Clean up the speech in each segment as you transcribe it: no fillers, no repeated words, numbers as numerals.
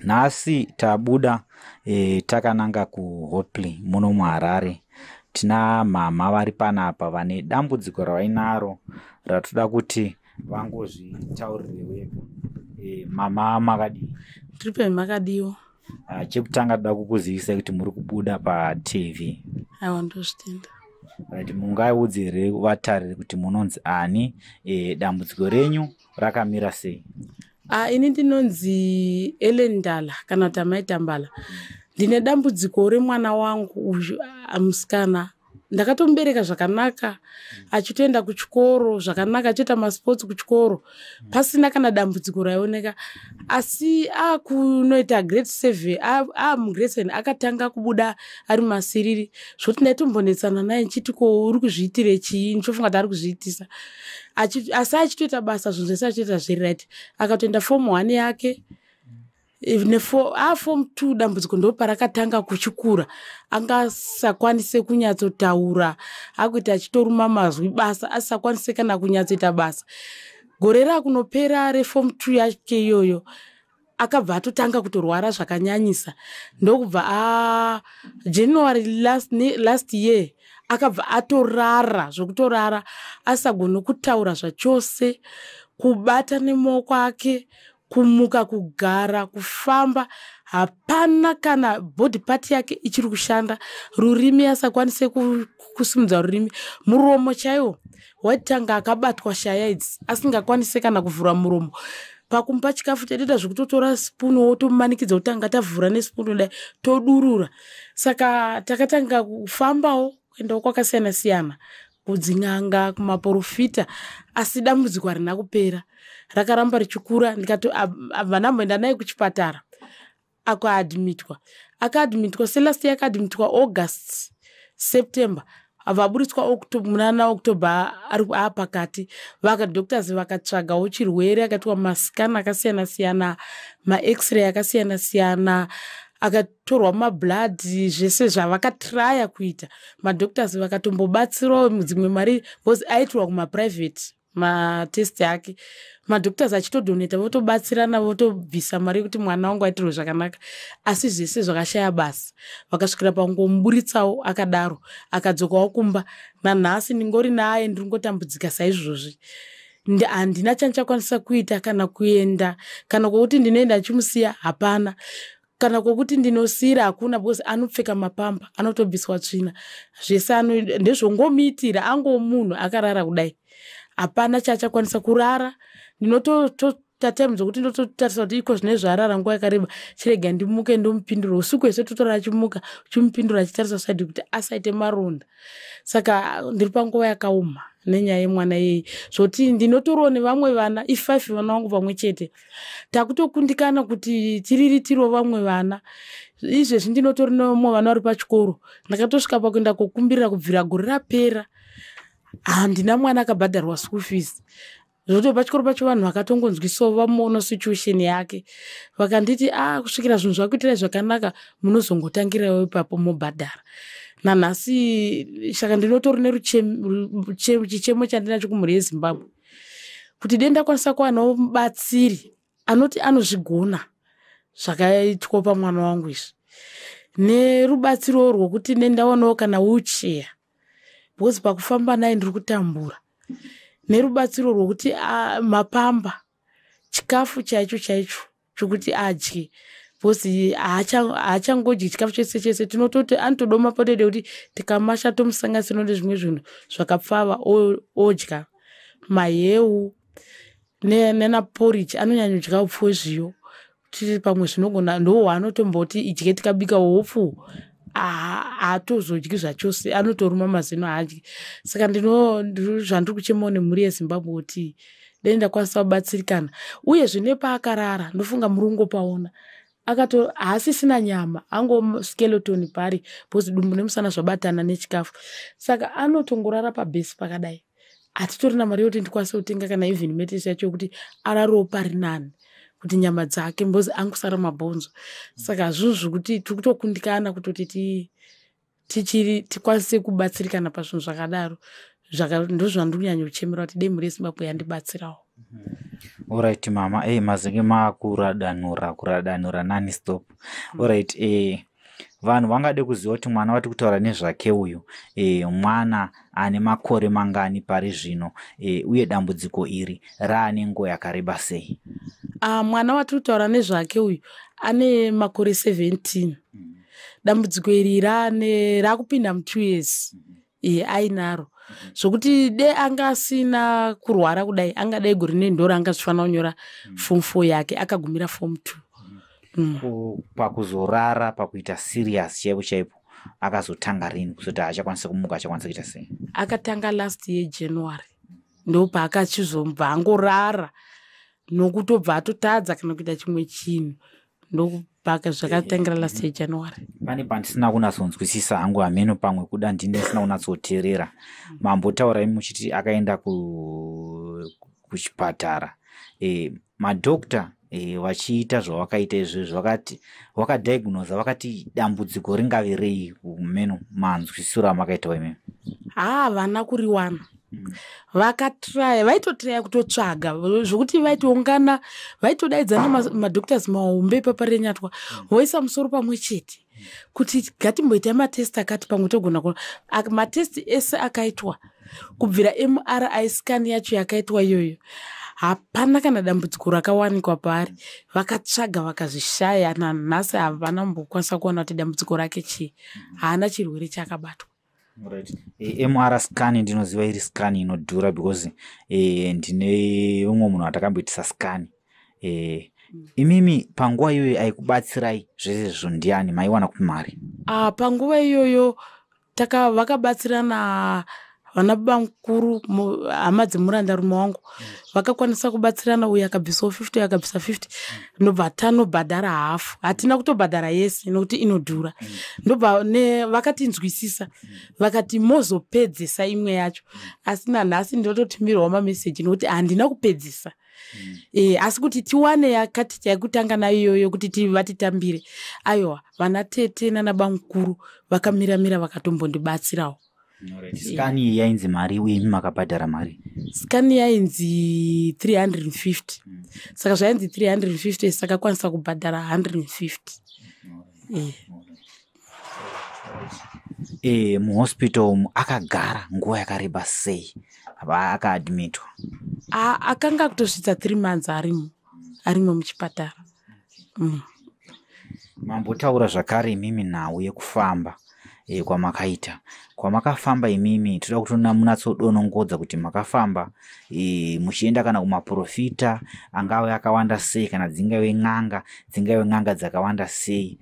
Nhasi tabuda takananga kuHopley muno muHarare. Tina mama vari panapa vane dambudziko ravainaro ratoda kuti vangozvitaurire vega. Mama makadii? Tiripe, makadiwo? Chekutanga toda kukuzivisai kuti muri kubuda paTV. Aiwa, ndozvitenda. Right, mungaudze here vatariri kuti munonzi ani, dambudziko renyu rakamira sei? Ah, ini ndinonzi Ellen Ndala kana kuti Amai Tambala. Ndine dambudziko remwana wangu uyu, musikana. Ndakatomubereka zvakanaka, achitoenda kuchikoro zvakanaka, achiita masports kuchikoro pasina kana dambudziko raioneka. Asi akunoita grade 7, amugrade 7, akatanga kubuda ari masiriri, zvokuti ndaitombonetsana naye nchiti, "Ko uri kuzviitire chii?" Ndichofunga kuti ari kuzviitisa. Asi achitoita basa, zvinhu zvese achitoita zviri right. Akatoenda form 1 yake aform 2, dambudziko ndo parakatanga kuchikura. Angasakwanise kunyatsotaura, akuita achitoruma mazwi, basa asisakwanise kana kunyatsoita basa. Gore rakunopera reform 2 yake iyoyo, akabva atotanga kutorwara zvakanyanyisa. Ndokubva a January last year akabva atorara zvokutorara, asisagoni kutaura zvachose, kubata nemaoko ake, kumuka, kugara, kufamba, hapana kana body part yake ichiri kushanda. Rurimi asakwanise kusimudza rurimi, muromo chaiwo waitanga akabatwa shaya idzi, asingakwanise kana kuvhura muromo. Pakumupa chikafu taitoita zvekutotora sipunu, wotomumanikidza kuti anga tavhura nesipunu dai todurura. Saka takatanga kufambawo, kuendawo kwakasiyana siyana, kudzin'anga, kumaprofita, asi dambudziko harina kupera, rakaramba richikura. Ndikati abva ndamboenda naye kuchipatara, akaadmitwa. Akaadmitwa selast year, akaadmitwa August, September, abva aburitswa munana October ari aapakati. Vakadoctors vakatsvagawo chirwere, akaitwa mascan akasiyana siyana, maX-ray akasiyana siyana, akatorwa mablood, zvese zvavakatraya kuita. Madoctors vakatombobatsirawo dzimwe mari because aitirwa kumaprivate matest ake, madoctors achitodonata, votobatsirana, votobvisa mari yekuti mwana wangu aitirwe zvakanaka. Asi zvese zvakashaya basa. Vakasvikira pangomuburitsawo akadaro, akadzokawo kumba. Nanhasi ndingori naye, ndiri ngotambudzika saizvozvi. Handina chandichakwanisa kuita, kana kuenda, kana kwokuti ndinoenda achimusiya hapana, kana kwokuti ndinosiyira hakuna, because anopfeka mapamba, anotobviswa tsvina, zvese ndezvongomuitira. Angomunhu akarara kudai, hapana chaachakwanisa kurara. Ndinotoita time dzokuti ndototarisa kuti iko zvine zvaarara nguva yakareba, chirega ndimuke ndomupindura. Usiku hwese totora achimuka, uchimupindura achitarisa side kuti asaite maronda. Saka ndiri panguva yakaoma nenyaya yemwana iyeye, zvoti ndinotoriwo nevamwe vana, i5 vana vangu pamwe chete. Takutokundikana kuti tiriritirewo vamwe vana. Izvezvi ndinotori nevamwe vana vari pachikoro. Ndakatosvika pakuenda kokumbirira. Kubvira gore rapera handina mwana akabhadharwa school fees, zvokuti pachikoro pacho vanhu vakatongonzwisawo, vamuona situation yake, vakanditi, "A ah, kusvikira zvinhu zvakuitirai zvakanaka, munozongotangirawo ipapo mobhadhara." Nanhasi saka ndinotori nechichemo chandinacho kumhuri yeZimbabwe kuti dei ndakwanisa kuwanawo mubatsiri anoti anozvigona zvakaitwa pamwana wangu izvi, nerubatsiro rwokuti nendawanawo kana wheelchair, because pakufamba naye ndiri kutambura, nerubatsiro rwokuti mapamba, chikafu chaicho chaicho chokuti adye, because haachangodyi chikafu chese chese. Tinototi anotodawo mapotato ekuti tikamasha tomusanganisira nezvimwe zvinhu zvakapfava, odya maheu nenaporridge. Anonyanyodya upfu hwezviyo, tiri pamwe zvinogona ndohwaanotomboti idye. Tikabika hupfu haatozodyi zvachose, anotoruma mazino, haadyi. Saka zvandiri kuchemawo nemhuri yeZimbabwe kuti dai ndakwanisa kubatsirikana. Uyezve nepaakarara, ndofunga muri kungopaona, akato haasisina nyama, ango skeleton pari, because dumbu nemusana zvabatana nechikafu. Saka anotongorara pabhesi pakadai. Hatitorina mari yekuti ndikwanise kutenga kana even mattress yacho yekuti ararewo pari nani, kuti nyama dzake, because angosara mabhonzo. Saka zvinhu zvekuti tiri kutokundikana kutoti tichiri tikwanise kubatsirikana pazvinhu zvakadaro. Ndozvandiri kunyanya kuchemera kuti dei mhuri yeZimbabwe yandibatsirawo. Alright mama, mazenge makuradanura kuradanura nani stop. Alright, vanhu vangade kuziva kuti mwana wati kutaura nezvake uyu, mwana ane makore mangani pari zvino, uye dambudziko iri raane nguva yakareba sei? Mwana watiri kutaura nezvake uyu ane makore 17. Dambudziko iri raakupinda mu2 years ainaro, zvokuti de anga asina kurwara kudai, angadai gore nendoro anga zvifanira kunyora form 4 yake, akagumira form 2. Pakuzorara, pakuita serious chaipo chaipo, akazotanga rini kuzoti haachakwanisi kumuka, achakwanisa kuita sei? Akatanga last year January, ndopaakachizobva angorara nokutobva atotadza kana kuita chimwe chinhu, ndopaka zvakatangira last year January. Pane pandisina kunatsonzwisisa hangu, hameno pamwe kuda ndini ndisina kunatsoteerera. Mambotaura imi muchiti akaenda kuchipatara, madhokta vachiita zvavakaita izvezvo, vakati vakadiagnosa, vakati dambudziko ringave rei? Meno manzwisiro amakaitawo imimi. Havana kuriwana. Vakatraya, vaitotraya kutotsvaga, zvokuti vaitoungana, vaitodaidzana madoctors mahombe paParirenyatwa, voisa musoro pamwe chete kuti ngatimboitai matest akati, pamwe togona. Matest ese akaitwa, kubvira MRI scan yacho yakaitwa iyoyo, hapana kana dambudziko rakawanikwa paari. Vakatsvaga vakazvishaya. Nanhasi havana mbokwanisa kuona kuti dambudziko rake chii. Haana chirwere chakabatwa. Right. MR scan ndinoziva iri scan inodhura, because ndine umwe munhu atakamboitisa scan. Imimi panguva iyoyo aikubatsirai zvese izvo ndiani? Maiwana kupi mari? Panguva iyoyo vakabatsirana vana baba mukuru, hama dzemurandarume wangu. Vakakwanisa kubatsirana, uyu akabvisawo 50, uyu akabvisa 50, ndobva tanobhadhara hafu. Hatina kutobhadhara yese nokuti inodhura. Ndobva vakatinzwisisa, vakati mozopedzesa imwe yacho. Asi nanhasi ndinototumirwawo mameseji nokuti handina kupedzisa. Asi kuti tiwane yakati yakutanga nayo iyoyo kuti vatitambire, aiwa, vana tete nana bamukuru vakamiramira, vakatombondibatsirawo. Scan iyi yainzi mari, uye imi makabhadhara mari? Scan yainzi 350. Saka zvainzi 350, sakakwanisa kubhadhara 150. Muhospital umu akagara nguva yakareba sei akaadmitwa? Akanga kutosvitsa 3 months arimo muchipatara. Mambotaura zvakare imimi nhau yekufamba kwamakaita, kwamakafamba imimi. Toda kuti munatsodonongodza kuti makafamba muchienda kana kumaprofita angave akawanda sei, kana dzingave n'anga, dzingave n'anga dzakawanda sei,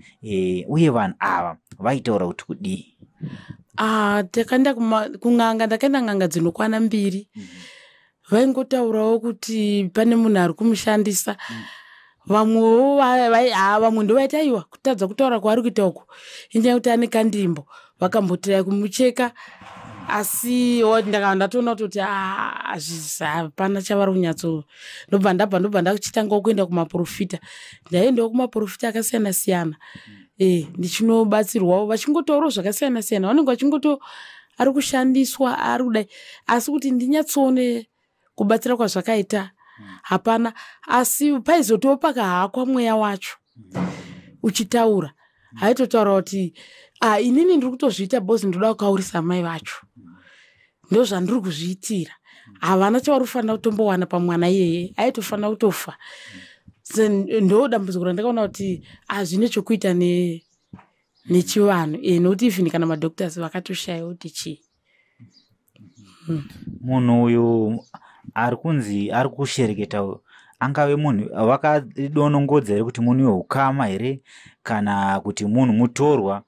uye vanhu ava vaitaura kuti kudii? Takaenda kun'anga, ndakaenda n'anga dzinokwana mbiri. Vaingotaurawo kuti pane munhu ari kumushandisa. Vamwewo vamwe ndovaiti aiwa, kutadza kutaura kwaari kuita uku inyaya yekuti ane kandimbo. Vakambotirai kumucheka, asi ndakava ndatoona kutoti hapana chavari kunyatso. Ndobva ndabva ndobva ndachitangawo kuenda kumaprofita. Ndaiendawo kumaprofita akasiyana siyana, ndichinobatsirwawo, vachingotaurawo zvakasiyana siyana, vanenge vachingoto ari kushandiswa, ari kudai, asi kuti ndinyatsoone kubatsira kwazvakaita hapana. Asi paizotiwo pakahakwa mweya wacho uchitaura, haitotaura kuti inini ndiri kutozviita because ndoda kukaurisa mai vacho, ndo zvandiri kuzviitira, havana chavari kufanira kutombowana pamwana iyeye, aitofanira kutofa. Ndo dambudziko randakaona kuti hazvine chokuita nechivanhu, nokuti even kana madoctors vakatoshayiwa kuti chii. Munhu uyu ari kunzi ari kushereketa angave munhu vakadonongodza here kuti munhu weukama here, kana kuti munhu mutorwa?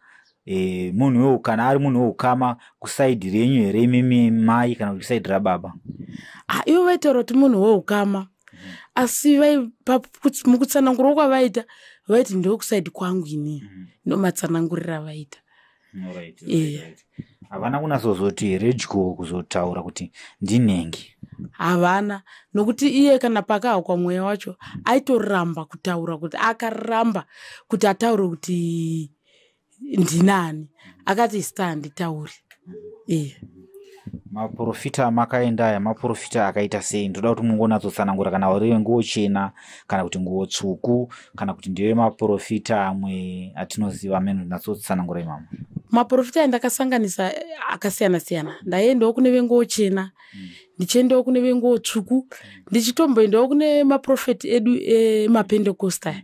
Munhu kana ari munhu weukama, kuside renyu here imimi mai, kana kuti kuside rababa? Ivo vaitaura kuti munhu weukama, asi mukutsanangura kwavaita vaiti ndokuside kwangu inini. Ndo matsanangurira vaita. Havana kunatsozoti here dyo kuzotaura kuti ndinhengi? Havana, nokuti iye kana pakahakwa mweya wacho aitoramba kutaura, kuti akaramba kuti ataure kuti ndinani, akati zita handitauri. Maprofita amakaenda aya maprofita akaita sei? Ndoda kuti mungonatsotsanangura kana uri nguo chena kana kuti nguo tsvuku kana kuti ndiwe maprofita amwe atinoziva amene. Natsotsanangura imamo. Maprofita andakasanganisa akasiyana siyana. Ndaiendawo kune venguo chena, ndichiendawo kune venguo tsvuku, ndichitomboendawo kune maprofeti edu emapentecosta.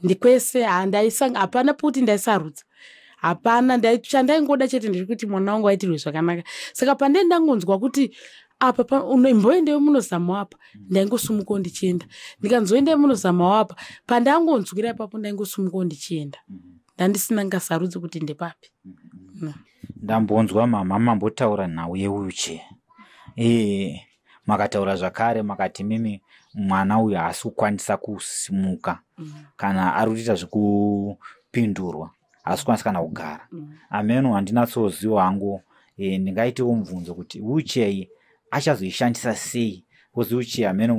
Ndikwese hapana pekuti ndaisarudza, hapana. Chandaingoda chete ndechekuti mwana wangu aitirwe zvakanaka. Saka pandai ndangonzwa kuti apa imboendei munozamawo apa, ndaingosumukawo ndichienda. Ndikanzoendai munozamawo apa, pandangonzwira ipapo ndaingosumukawo ndichienda. Ndandisina ngasarudzi kuti ndepapi. Ndambonzwa mama mambotaura nhau yewheelchair. Makataura zvakare makati mimi mwana uyu haasi kukwanisa kusimuka, kana ari kutoita zvekupindurwa, haasi kukwanisa kana kugara. Ameno handinatsoziva hangu. Ndingaitewo mubvunzo kuti wheelchair iyi achazoishandisa sei? Because wheelchair, ameno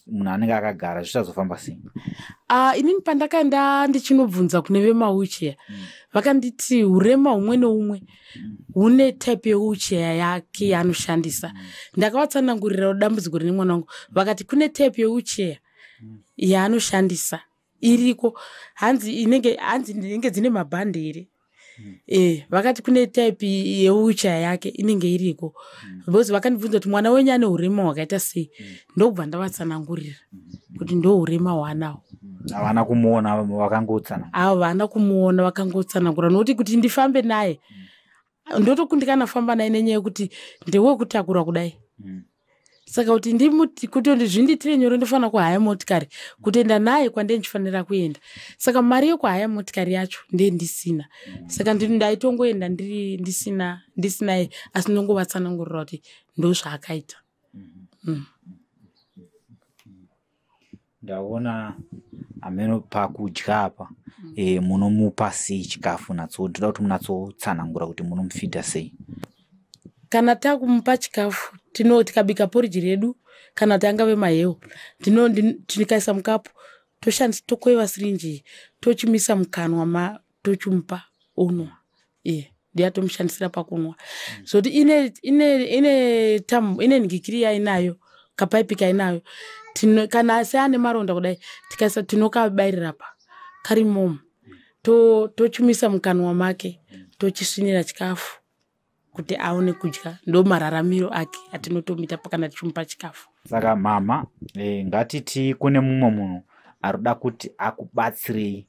munhu anenge akagara, zvichazofamba sei? Inini pandakaenda ndichinobvunza kune vemawheelchair, vakanditi urema humwe neumwe hune type yewheelchair yake yaanoshandisa. Ndakavatsanangurira dambudziko rine mwana wangu, vakati kune type yewheelchair yaanoshandisa iriko, hanzi inenge, hanzi inenge dzine mabhandi here. Vakati kune type yewheelchair yake inenge iriko, because vakandibvunza kuti mwana wenyu ane urema hwakaita sei. Ndokubva ndavatsanangurira kuti ndo urema hwaanawo. Havana kumuona, vakangotsana? Avo havana kumuona, vakangotsanangura. Nokuti kuti ndifambe naye ndotokundikana famba naye nenyaya yekuti ndewekutakura kudai. Saka kuti kuti zvindiitire nyore ndofanira kuhaya motikari kutoenda naye kwandee ndichifanira kuenda. Saka mari yekuhaya motikari yacho ndee ndisina. Saka ndaitongoenda ndiri ndisina ndisinaye, asi ndongovatsanangurira kuti ndo zvaakaita. Ndaona ameno pakudya apa, munomupa sei chikafu? Natso ndoda kuti munatsotsanangura kuti munomufidha sei. Kana takumupa chikafu, tikabika poriji redu kana kuti angave maheu, tikaisa mukapu, toshandisa, tokweva sirinji, tochimisa mukanwa ma tochimupa onwa. Iye ndiye atomushandisira pakunwa. Zoti ine tam ine nhingikiri yainayo, kapaipi kainayo. Kana seane maronda kudai, tikaisa, tinokabairira pa karimomo, tochimisa mukanwa make, tochisvinira chikafu kuti aone kudya. Ndo mararamiro ake atinotomuita kana tichimupa chikafu. Saka mama, ngatiti kune mumwe munhu arikuda kuti akubatsirei.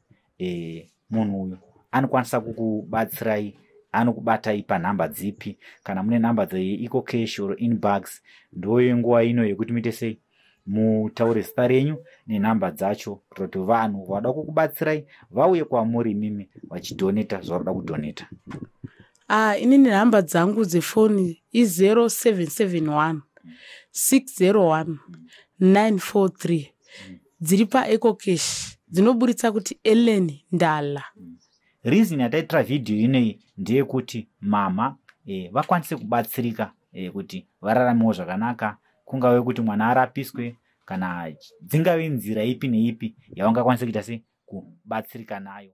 Munhu uyu anokwanisa kukubatsirai, anokubatai panhamba dzipi? Kana mune nhamba dzeEcoCash or InnBucks, ndoyenguva ino yekuti muite sei, mutaure zita renyu nenhamba dzacho kuitira kuti vanhu vada kukubatsirai vauye kwamuri imimi vachidhoneta zvavari kudhoneta. Inini nhamba dzangu dzefoni i0771 601 943. Dziri paEcoCash, dzinoburitsa kuti Ellen Ndala. Reason yataitira vhidhiyo ineyi ndeyekuti mama vakwanise kubatsirika, kuti vararamewo zvakanaka, kungave kuti mwana arapiswe kana dzingave nzira ipi neipi yavangakwanise kuita sei kubatsirika nayo.